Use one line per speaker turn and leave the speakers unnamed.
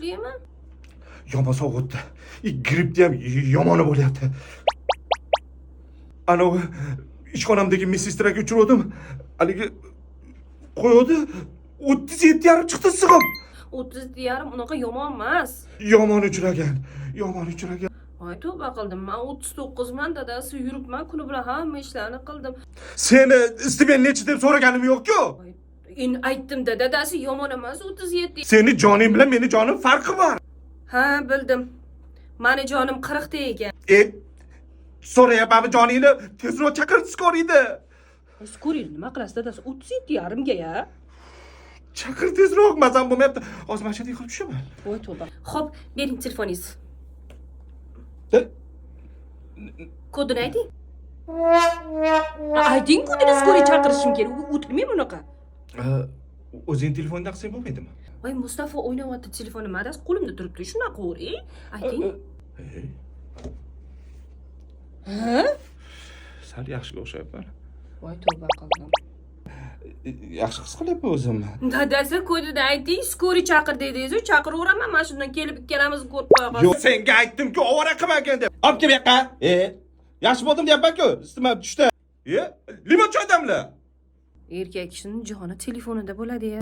Kuchlimi?
Yomon sovuq o'tdi. Grippni ham yomoni bo'lyapti. Anavi ishxonamdagi медсестра ga uchiruvdim. Haligi qo'ydi, 37,5 chiqdi issig'im.
30,5 unaqa yomon emas.
Yomon uchragan, yomon uchragan.
Voy, tavba qildim. Man 39man, dadasi, yuribman, kuni bilan hamma ishlarni qildim.
Seni isitmang nechi deb so'raganim yo'q-ku.
Voy, endi aytdim-da, dadasi, yomon emas 37.
Seni joning bilan meni jonim farqi bor.
Ha, bildim. Mani jonim 40 ta ekan.
E, so'rayapmanmi joningni? Tezroq chaqir скорый ni.
Скорый nima qilasiz, dadasi, 37,5 ga ya?
Chaqir tezroq, mazam bo'lmayapti. Hozir mana shu yerda yiqilib tushaman.
Voy, tavba. Xo'p, bering telefoningizni.
E?
Kodini ayting. Ayting kodini, скорый chaqirishim kerak. O'tirmayman unaqa.
O'zing telefonda qilsang bo'lmaydimi?
Voy, Mustafa o'ynayapti telefonim, adasi, qo'limda turibdi. Shunaqa qilavering. Ayting.
E,
Ha?
Sal yaxshiga o'xshayapman.
Voy, tavba qildim.
Yaxshi his qilyapman o'zimni.
Dadasi, kodini ayting, скорый chaqir dedingiz-ku, chaqiraveraman, mana shundan kelib ikkalamizni ko'rib qo'ya
Yo'q,
qolsin.
senga aytdim-ku, ovora qilmagin deb. Olib kel bu yoqqa. E, yaxshi bo'ldim deyapman-ku. Isitma tushdi. E, limon choy damla.
Erkak kishining joni telefonida bo'ladi ya.